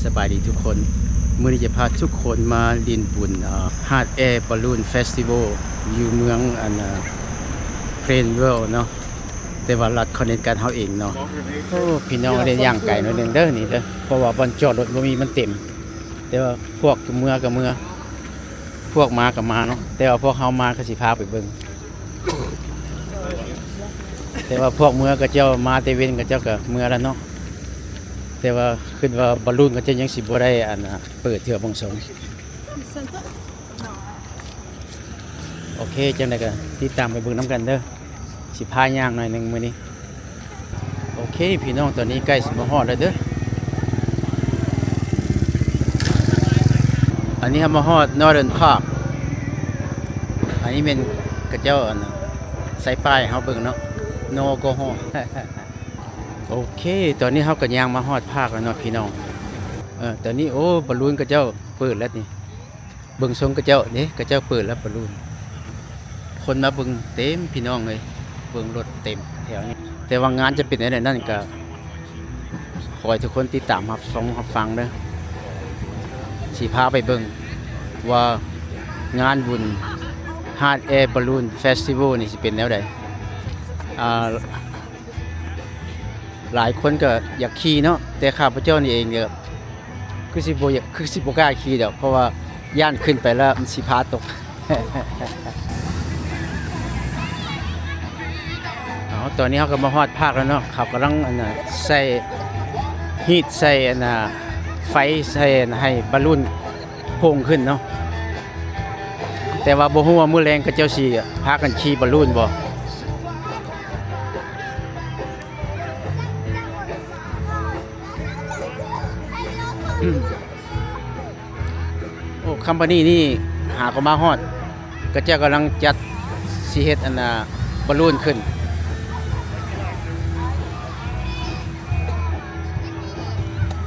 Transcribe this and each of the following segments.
ສະບາຍດີທຸກຄົນ, ມື້ນີ້ຈະພາທຸກຄົນມາຫຼິ້ນບຸນ ເອີ Hot Air Balloon Festival ຢູ່ເມືອງ ອັນ ເອີ Plainville ເນາະ, ແຕ່ວ່າລັດ Connecticut ເຮົາເອງເນາະ. ໂອ້ ພີ່ນ້ອງ ໄດ້ຍ່າງໄກໜ້ອຍໜຶ່ງເດີນີ້ເດີ, ເພາະວ່າບ່ອນຈອດລົດບໍ່ມີ ມັນເຕັມ, ແຕ່ວ່າພວກເມືອກໍເມືອ ພວກມາກໍມາເນາະ, ແຕ່ວ່າພວກເຮົາມາກໍຊິພາໄປເບິ່ງ. ແຕ່ວ່າພວກເມືອເຂົາເຈົ້າມາແຕ່ເວັນ ເຂົາເຈົ້າກໍເມືອແລ້ວເນາະ, ແຕ່ວ່າຄິດວ່າບາລູນເຂົາເຈົ້າຍັງຊິບໍ່ໄດ້ ອັນ ເປີດເທື່ອເບິ່ງຊົມ. ໂອເຄ ຈັ່ງໃດກໍຕິດຕາມໄປເບິ່ງນຳກັນເດີ, ຊິພາຍ່າງໜ້ອຍໜຶ່ງມື້ນີ້. ໂອເຄ ພີ່ນ້ອງ ຕອນນີ້ໃກ້ຊິມາຮອດແລ້ວເດີ. ອັນນີ້ເຮົາມາຮອດ Northern Park. ອັນນີ້ແມ່ນເຂົາເຈົ້າ ອັນ ໃສ່ປ້າຍໃຫ້ເຮົາເບິ່ງເນາະ, No Alcohol. ໂອເຄ ຕອນນີ້ເຮົາກໍຍ່າງມາຮອດພາກແລ້ວເນາະ ພີ່ນ້ອງ. ເອີ ຕອນນີ້ ໂອ້ ບາລູນເຂົາເຈົ້າເປີດແລ້ວນີ້. ເບິ່ງຊົມເຂົາເຈົ້າເດ້, ເຂົາເຈົ້າເປີດແລ້ວບາລູນ, ຄົນມາເບິ່ງເຕັມ ພີ່ນ້ອງເອີຍ, ເບິ່ງລົດເຕັມແຖວນີ້. ແຕ່ວ່າງານຈະເປັນແນວໃດນັ້ນ ກໍຂໍໃຫ້ທຸກຄົນຕິດຕາມຮັບຊົມຮັບຟັງເດີ, ຊິພາໄປເບິ່ງວ່າງານບຸນ Hot Air Balloon Festival ນີ້ຊິເປັນແນວໃດ. ອ່າ ຫຼາຍຄົນກໍຢາກຂີ່ເນາະ, ແຕ່ຂ້າພະເຈົ້ານີ້ເອງກໍຄືຊິບໍ່ຢາກ ຄືຊິບໍ່ກ້າຂີ່ດອກ, ເພາະວ່າຢ້ານຂຶ້ນໄປແລ້ວມັນຊິພາຕົກ. ເອົາ ຕອນນີ້ເຮົາກໍມາຮອດພາກແລ້ວເນາະ, ເຂົາກຳລັງ ອັນນ່າ ໃສ່ ຮີດໃສ່ ອັນນ່າ ໄຟໃສ່ ໃຫ້ບາລູນໂປ່ງຂຶ້ນເນາະ, ແຕ່ວ່າບໍ່ຮູ້ວ່າມື້ແລງເຂົາເຈົ້າຊິພາກັນຂີ່ບາລູນບໍ່. ໂອ້ ຄຳພານີນີ້ຫາກໍມາຮອດ, ເຂົາເຈົ້າກຳລັງຈັດ ຊິເຮັດ ອັນນ່າ ບາລູນຂຶ້ນ,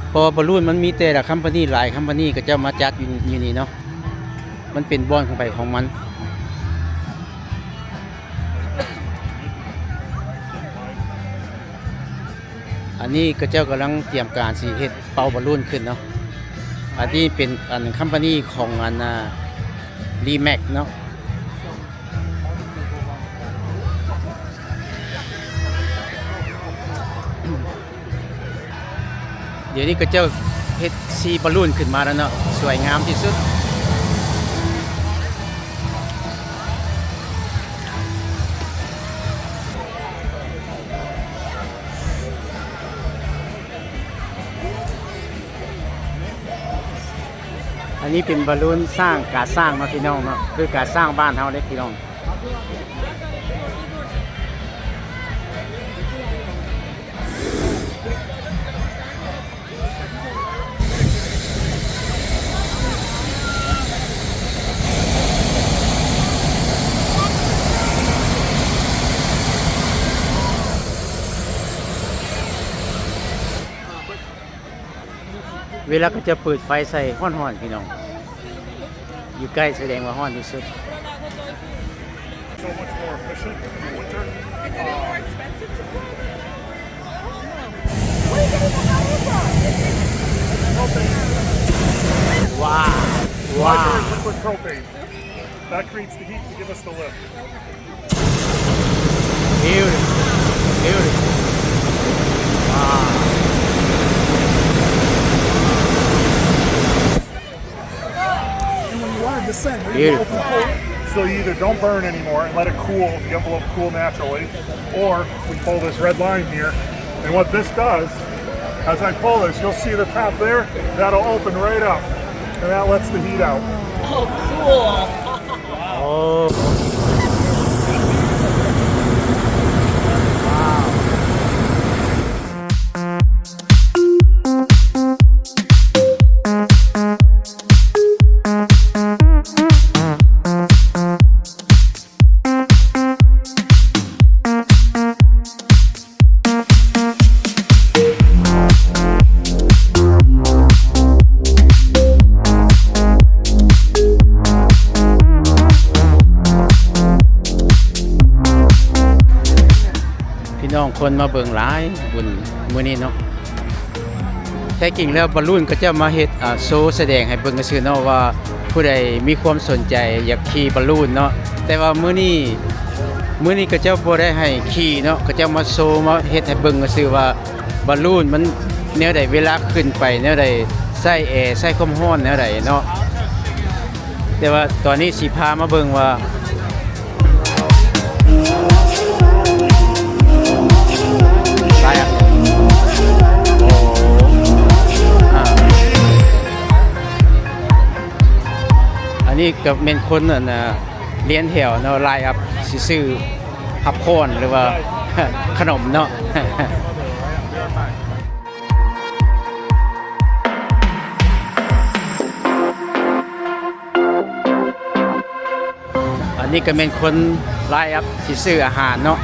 ເພາະວ່າບາລູນມັນມີແຕ່ລະຄຳພານີ, ຫຼາຍຄຳພານີເຂົາເຈົ້າມາຈັດຢູ່ ຢູ່ນີ້ເນາະ, ມັນເປັນບ່ອນຂອງໃຜຂອງມັນ. ອັນນີ້ເຂົາເຈົ້າກຳລັງຕຽມການຊິເຮັດເປົ່າບາລູນຂຶ້ນເນາະ. ອັນນີ້ເປັນ ອັນ ຄຳພານີຂອງ ອັນ ອ່າ Rimac ເນາະ. ດຽວນີ້ເຂົາເຈົ້າເຮັດສີບາລູນຂຶ້ນມາແລ້ວເນາະ, ສວຍງາມທີ່ສຸດ. ອັນນີ້ເປັນບາລູນຊ້າງ ກາຊ້າງເນາະ ພີ່ນ້ອງເນາະ, ຄືກາຊ້າງບ້ານເຮົາເດ້ ພີ່ນ້ອງ. ເວລາເຂົາເຈົ້າເປີດໄຟໃສ່ ຮ້ອນໆ ພີ່ນ້ອງ. ຢູ່ໃກ້ສະແດງວ່າຮ້ອນທີ່ສຸດ. So much more efficient in the winter. Is it more expensive to cook? What are you getting the hot air from? It's propane. Wow. Wow. Liquid propane. That creates the heat to give us the lift. Beautiful. Beautiful. Wow. And when you want to descend, you go from cold, so you either don't burn anymore and let it cool, the envelope cool naturally, or we pull this red line here. And what this does, as I pull this, you'll see the top there, that'll open right up, and that lets the heat out. Oh, cool. Oh. Wow. ພີ່ນ້ອງຄົນມາເບິ່ງຫຼາຍບຸນມື້ນີ້ເນາະ, ແຖ ແທ້ຈິງແລ້ວບາລູນເຂົາເຈົ້າມາເຮັດ ອ່າ ໂຊສະແດງໃຫ້ເບິ່ງຊື່ໆເນາະ ວ່າຜູ້ໃດມີຄວາມສົນໃຈຢາກຂີ່ບາລູນເນາະ. ແຕ່ວ່າມື້ນີ້ ມື້ນີ້ເຂົາເຈົ້າບໍ່ໄດ້ໃຫ້ຂີ່ເນາະ ເຂົາເຈົ້າມາໂຊ ມາເຮັດໃຫ້ເບິ່ງຊື່ໆວ່າ ບາລູນມັນແນວໃດ ເວລາຂຶ້ນໄປແນວໃດ ໃຊ້ແອ ໃຊ້ຄວາມຮ້ອນແນວໃດເນາະ. ແຕ່ວ່າຕອນນີ້ຊິພາມາເບິ່ງວ່າ ໄດ້ອະ ໂອ້ ອ່າ ອັນນີ້ກໍແມ່ນຄົນ ອັນນ່າ ລຽນແຖວເນາະ ລາຍອັບຊິຊື້ ຮັບພອນ ຫຼືວ່າ ຂະໜົມເນາະ. ອັນນີ້ກໍແມ່ນຄົນລາຍອັບຊິຊື້ອາຫານເນາະ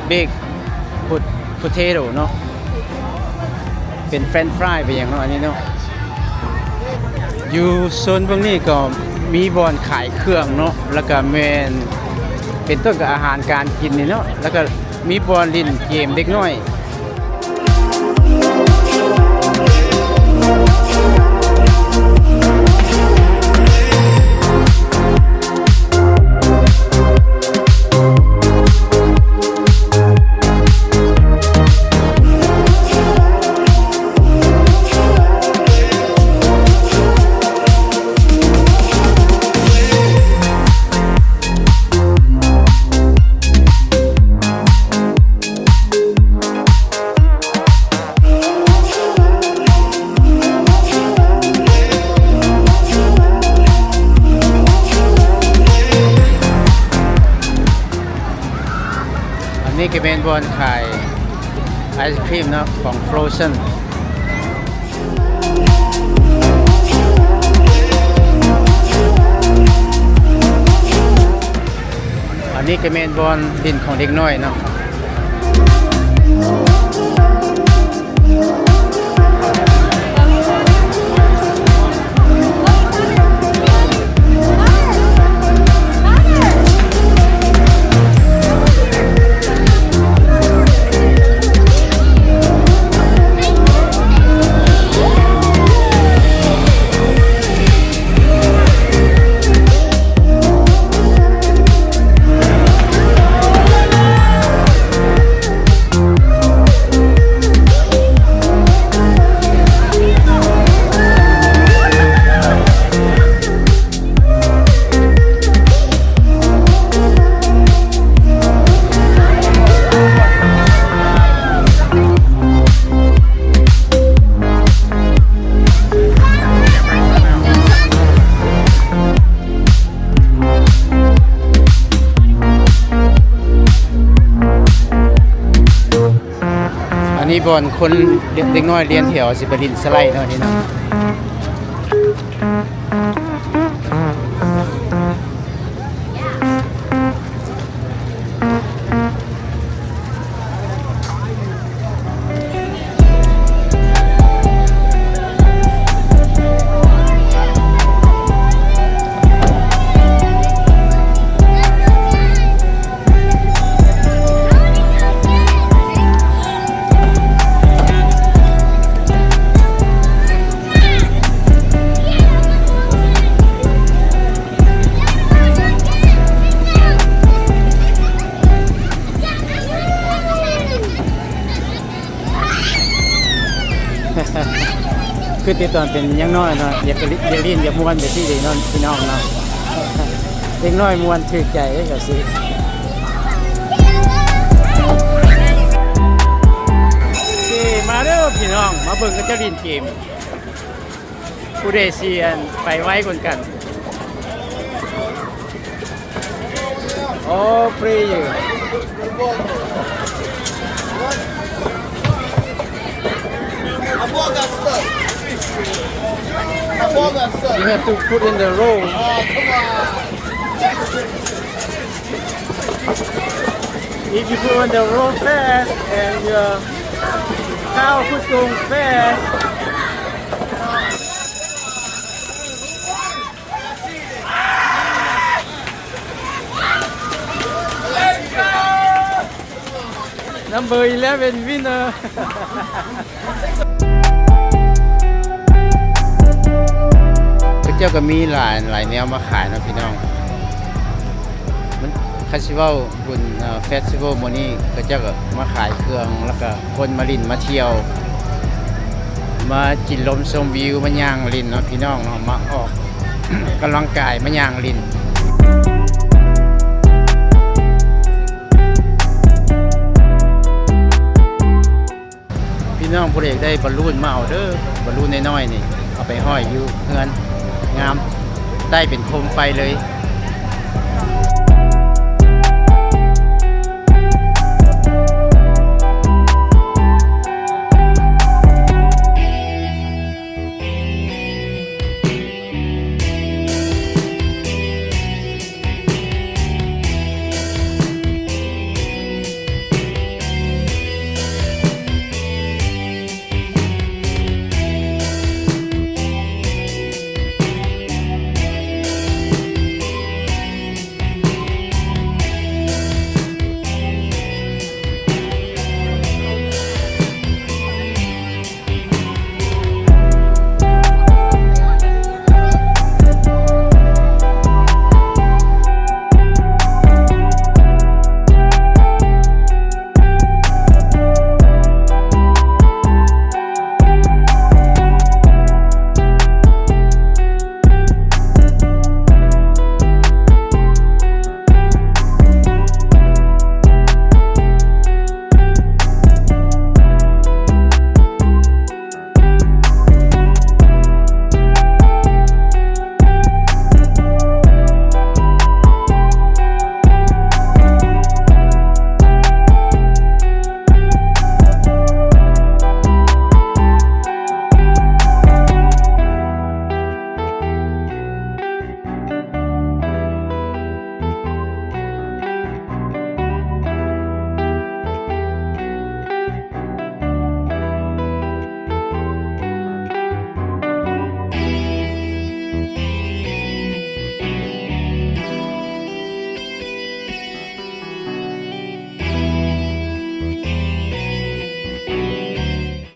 ເບກ ໂພເທໂຕເນາະ ເປັນເຟຣນຟຣາຍ ເປັນຫຍັງເນາະ ອັນນີ້ເນາະ. ຢູ່ໂຊນເບື້ອງນີ້ກໍມີບ່ອນຂາຍເຄື່ອງເນາະ ແລ້ວກໍແມ່ນເປັນຕົ້ນກັບອາຫານການກິນນີ້ເນາະ ແລ້ວກໍມີບ່ອນຫຼິ້ນເກມເດັກນ້ອຍ. ອັນນີ້ກໍແມ່ນບ່ອນຂາຍໄອສຄຣີມເນາະ ຂອງ Frozen. ອັນນີ້ກໍແມ່ນບ່ອນຫຼິ້ນຂອງເດັກນ້ອຍເນາະ. ອັນນີ້ບ່ອນຄົນເດັກນ້ອຍລຽນແຖວຊິໄປຫຼິ້ນສະໄລເນາະ ນີ້ເນາະ. ຄືແຕ່ຕອນເປັນຍັງນ້ອຍເນາະ ຢາກ ຢາກຫຼິ້ນຢາກມ່ວນແບບນີ້ເດເນາະ ພີ່ນ້ອງເນາະ. ເດັກນ້ອຍມ່ວນຖືກໃຈເດ້ ເຂົາຊິ ໂອເຄ ມາເດີພີ່ນ້ອງ ມາເບິ່ງເຂົາເຈົ້າຫຼິ້ນເກມ ຜູ້ໃດຊິ ອັນ ໄປໄວກວ່າກັນ. All player. You have to put in the roll. If you put in the roll fast and your cow put going fast, number eleven winner. ເຈົ້າກໍມີຫຼາຍ ຫຼາຍແນວມາຂາຍເນາະພີ່ນ້ອງ. ມັນ ຄັນຊິເວົ້າບຸນ ເອີ ເຟສຕິວອລມື້ນີ້ ເຂົາເຈົ້າກໍມາຂາຍເຄື່ອງ ແລ້ວກໍຄົນມາຫຼິ້ນມາທ່ຽວ ມາກິນລົມຊົມວິວ ມາຍ່າງຫຼິ້ນເນາະພີ່ນ້ອງເນາະ ມາອອກກຳລັງກາຍ ມາຍ່າງຫຼິ້ນ. ພີ່ນ້ອງຜູ້ໃດຢາກໄດ້ບາລູນມາເອົາເດີ ບາລູນນ້ອຍໆນີ້ ເອົາໄປຫ້ອຍຢູ່ເຮືອນ ງາມ ໄດ້ເປັນໂຄມໄຟເລີຍ.